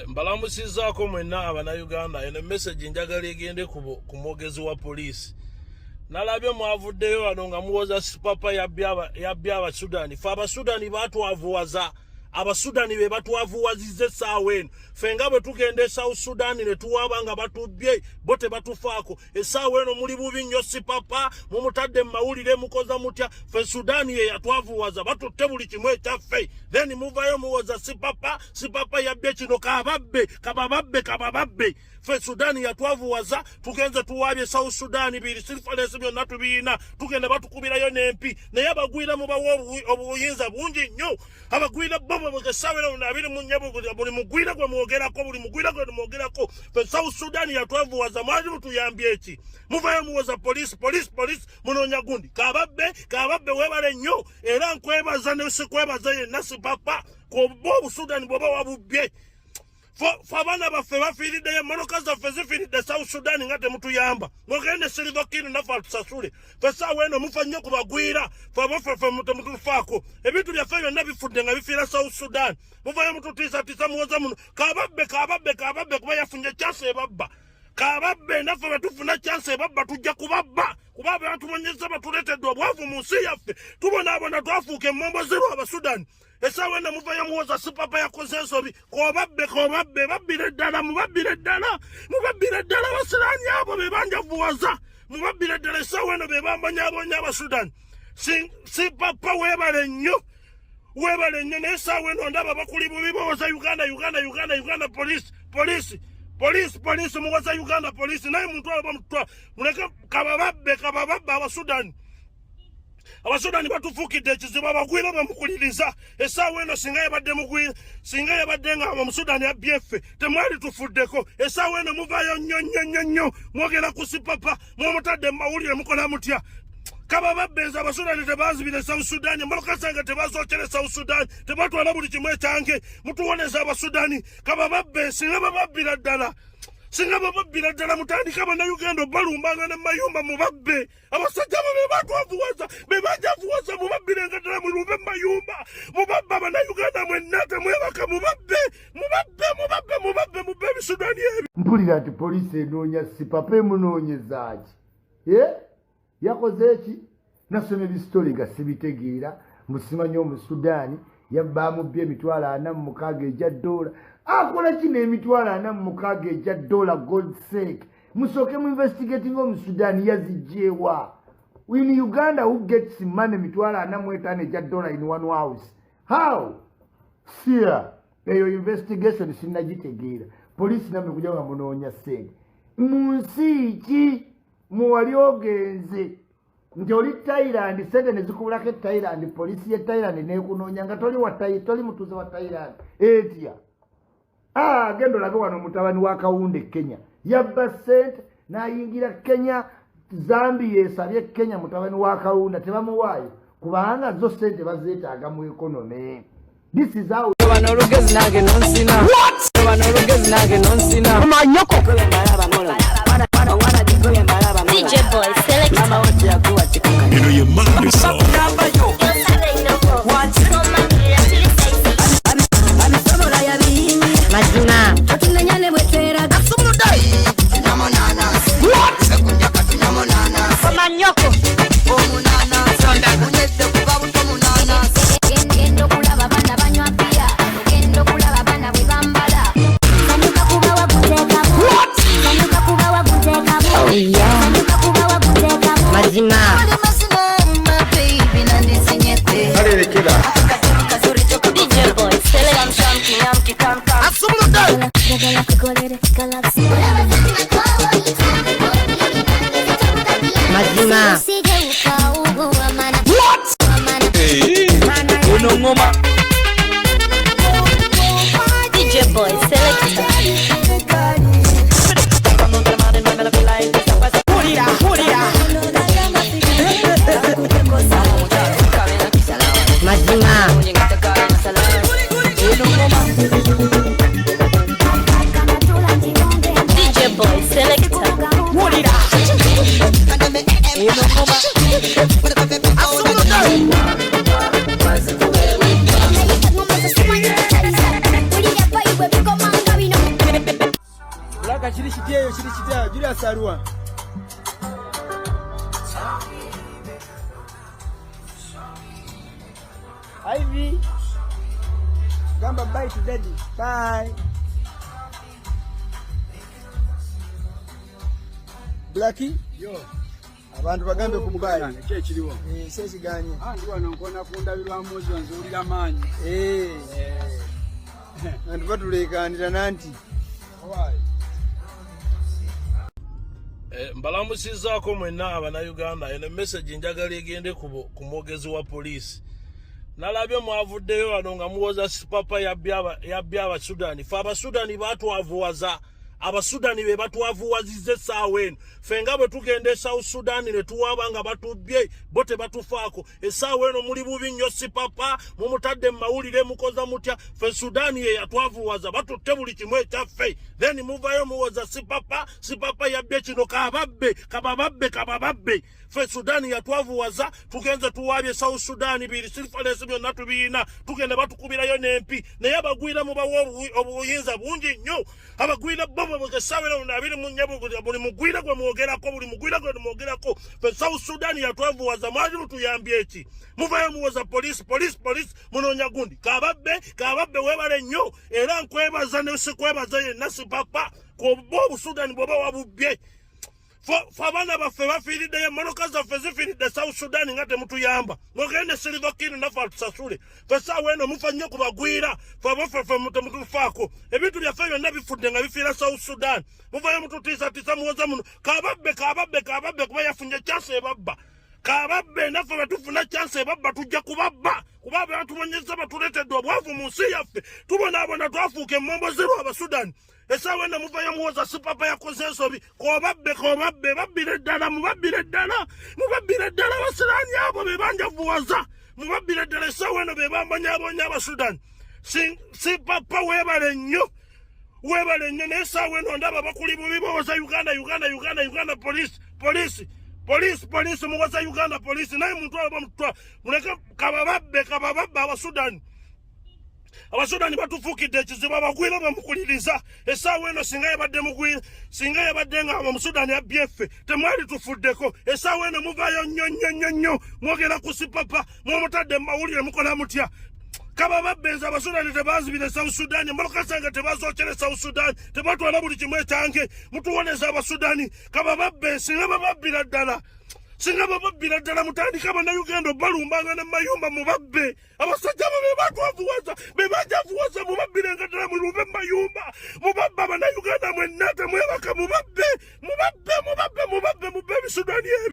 Mbalamusizaako mwenna Abannayuganda. Eno message njagala egende ku mwogezi wa poliisi. Nalabye mwavuddeyo wano nga muwoza Sipapa yabbye Abasudani. Fe Abasudani batwavuwaza, Abasudani be batwavuwazizza. Essaawa eno ffe nga bwe tugenda e South Sudan ne tuwaaba nga batubbye, bo tebatufaako. Essaawa eno muli bubi nnyo. Sipapa mumutadde mu mawulire, mukoza mutya? Ffe Sudaani ye yatwavuwaza, batutte buli kimu ekyaffe, then muvayo muwoza Sipapa, Sipapa yabbye kino. Kababbe, kabababbe, kabababbe. Ffe Sudaani yatwavuwaza, tugenze tuwaabye South Sudan, biri sirifalesi byonna tubiina, tugenda batukubirayo n'empi. Naye abagwira mubawa obuyinza bungi nnyo. Abagwira bo essaawa eno 24, buli mugwira gwe mwogerako, buli mugwira gwe mwogerako. Ffe South Sudan yatwavuwaza, mwali mutuyambye eki? Muvayo muwoza poliisi, poliisi, poliisi, munoonya gundi. Kababbe, kababbe. Weebale nnyo, era nkwebaza ne sikwebaza yenna. Sipapa kuba Obusudani bw'oba wabubbye, fe abaana baffe bafiiriddeyo, emmotoka zaffe zifiiridde South Sudan nga temutuyamba. Mugende Salva Kiir naffe atusasule. Fe saawa eno mufa nnyo ku bagwira, fe abaffe fe temutufaako. Ebintu byaffe byonna bifudde nga bifiira South Sudan. Muvayo mututiisatiisa, muwoza muno. Kababbe, kababbe, kababbe, kuba yafunye chance ebabba. Kababbe, naffe bwe tufuna chance ebabba tujja kubabba, kuba batubonyeza, batuleetedde obwavu mu nsi yaffe, tubonaabona, twafuuka emmomboze Abasudani. Essaawa eno muvayo muwoza Sipapa yakoze ensobi. Kobabbe, kobabbe, babbire ddala, mubabbire ddala, mubabbire ddala. Abasiraani abo be banjavuwaza, mubabbire ddala. Essaawa eno be bambonyabonya Abasudani. Sipapa weebale nnyo, weebale nnyo, naye essaawa eno ndaba bakuli bubi. Bawoza Uganda, Uganda, Uganda, Uganda police, police, police, police, muwoza Uganda police, naye muntu abo bamutwala muleke kabababbe, kabababbe. Abasudani, Abasudani batufuukidde ekizibu. Abagwira bamukuliriza. Essaawa eno singa yabadde mugwira, singa yabadde nga Omusudani abbye ffe, temwali tufuddeko. Essaawa eno muvaayo nnyo nnyo nnyo nnyo mwogera ku Sipapa, mwomutadde mu mawulire, mukola mutya? Kaba babbenza. Abasudani tebanzibira South Sudan, emmotoka zange tebazokyere South Sudan, tebatwala buli kimu ekyange. Mutuwoneza Abasudani, kaba babbe. Singa bababbira ddala, singa bababbira ddala, mutandika Bannayuganda obalumbanga ne mayumba, mubabbe. Abasajja bo be batwavuwaza, be bajavuwaza, mubabbirenga ddala, mulumbe mu mayumba, mubabbe. Abannayuganda mwenna temwebaka, mubabbe, mubabbe, mubabbe, mubabbe, mubbe Ebisudani ebyo. Mpulira nti poliisi enoonya Sipapa. Emunoonyezaaki? Yakoze eki? Nasoma ebisitole nga sibitegeera. Musimanyi Omusudaani yabbamubbye 46,000 egya dola. Akola ki n'emitwalo 46 egya dola? God sake, musooke mu investigating. Omusudaani yazigyewa? In Uganda, who gets money 45,000 egya dola in one house? How? Sia eyo investigation sinagitegeera. Poliisi namwe kuja nga munoonya ssente mu nsi ki muwali ogenze nti oli Thailand, sente nezikubulako e Thailand, poliisi ye Thailand nekunoonya nga toli wa toli mutuuze wa Thailand etya? Ah, genda olabe wano mutabani wa Kawunda e Kenya yabba sente n'ayingira Kenya. Zambia esabye Kenya mutabani wa Kawunda, tebamuwaayo kubanga zo sente bazeetaaga mu economy. This is how Bano olugezi nange nonsina, bano olugezi nange nonsina. Manyoko. DJ Boy Select. Mama wote yakuwa chikuka. Eno ye Monday Song. Abisobola yabiyingira. Mazima. Totumenyane bwe tweraga. Manyoko. Genda okulaba baana banywa bbiya, ogenda okulaba baana bwe bambala. Sanyuka kuba waguteekamu, sanyuka kuba waguteekamu, sanyuka kuba waguteekamu. Mazima. Kalerekera. DJ Boy Select. Njagala kukolere galaxy. Mazima. Sigeuka uguwamana. Ono ngoma. DJ Boy Select. Pulira, pulira. Mazima. Eno ngoma. Kyaka kiri kitya eyo kiri kitya Julius aluwa Ivy gamba bye to daddy bye Blackie yo abantu bagambe ku bbayi ki ekiriwo eh, si ekiganye ah, ndi wano nkona ku ndabirwamu zo nzuulira maanyi eh. Abantu batuleekaanira nanti eh, mbalamusizaako mwenna abanauganda eno message njagala egende ku mwogezi wa poliisi nalabye mwavuddeyo wano nga muwoza sipapa yabbye abasudani fe abasudani batwavuwaza abasudani be batwavuwaziza essaawa eno fe nga bwe tugenda e south sudan ne tuwaaba nga batubbye bo tebatufaako essaawa eno muli bubi nnyo sipapa mumutadde mu mawulire mukoza mutya fe sudaani ye yatwavuwaza batutte buli kimu ekyaffe then muvayo muwoza sipapa sipapa yabbye kino kababbe kabababbe kabababbe fe sudaani yatwavuwaza tugenze tuwaabye south sudan biri sirifalesi byonna tubiyina tugenda batukubirayo n'empi naye abagwira mubawa obuyinza bungi nnyo abagwira bo bwekesawera 24 buli mugwira gwe mwogerako buli mugwira gwe mwogerako fe south sudan yatwavuwaza mwali mutuyambye eki muvayo muwoza poliisi poliisi poliisi munoonya gundi kababbe kababbe webale nnyo era nkwebaza nesikwebaza yenna sipapa kuba obusudani bwoba wabubbye fe abaana baffe bafiiriddeyo emmotoka zaffe zifiiridde south sudan nga temutuyamba ngogende silver kin naffe atusasule fe saawa eno mufa nnyo ku bagwira fe abaffe fe temutufaako ebintu byaffe byonna bifudde nga bifiira south sudan muvayo mututiisatiisa muwoza muno kababbe kababbe kababbe kuba yafunye chance ebabba kababbe naffe bwetufuna chance ebabba tujja kubabba kuba batubonyeza batuleetedde obwavu mu nsi yaffe tubonaabona twafuuka emmombo zirwa abasudani esaawa eno muvayo muwoza sipapa yakoze ensobi kobabbe kobabbe babbire ddala mubabbire ddala mubabbire ddala abasiraani abo be banjavuwaza mubabbire ddala esaawa eno be bambonyabonya abasudani sipapa weebale nnyo weebale nnyo naye esaawa eno ndaba bakuli bubi bawoza uganda uganda uganda uganda police police police police muwoza uganda police naye muntu abo bamutwa muleke kabababbe kabababbe abasudani abasudani batufuukidde ekizibu abagwira bamukuliriza essaawa eno singa yabadde mugwira singa yabadde nga omusudani abbye ffe temwali tufuddeko essaawa eno muvayo nnyo nnyo nnyo nnyo mwogera ku sipapa mwomutadde mu mawulire mukola mutya kaba babbenza abasudani tebazibira south sudan emmotoka zange tebazokyere south sudan tebatwala buli kimu ekyange mutuwoneza abasudani kaba babbe singa bababbira ddala singa bababbira ddala mutandika bannayuganda obalumbanga ne mayumba mubabbe abasajja abo bebatwavuwaza bebajavuwaza mubabbirenga ddala mulumbe mumayumba mubabbe abannayuganda mwenna temwebaka mubabbe mubabbe mubabbe mubabbe mubbe ebisudani ebyo.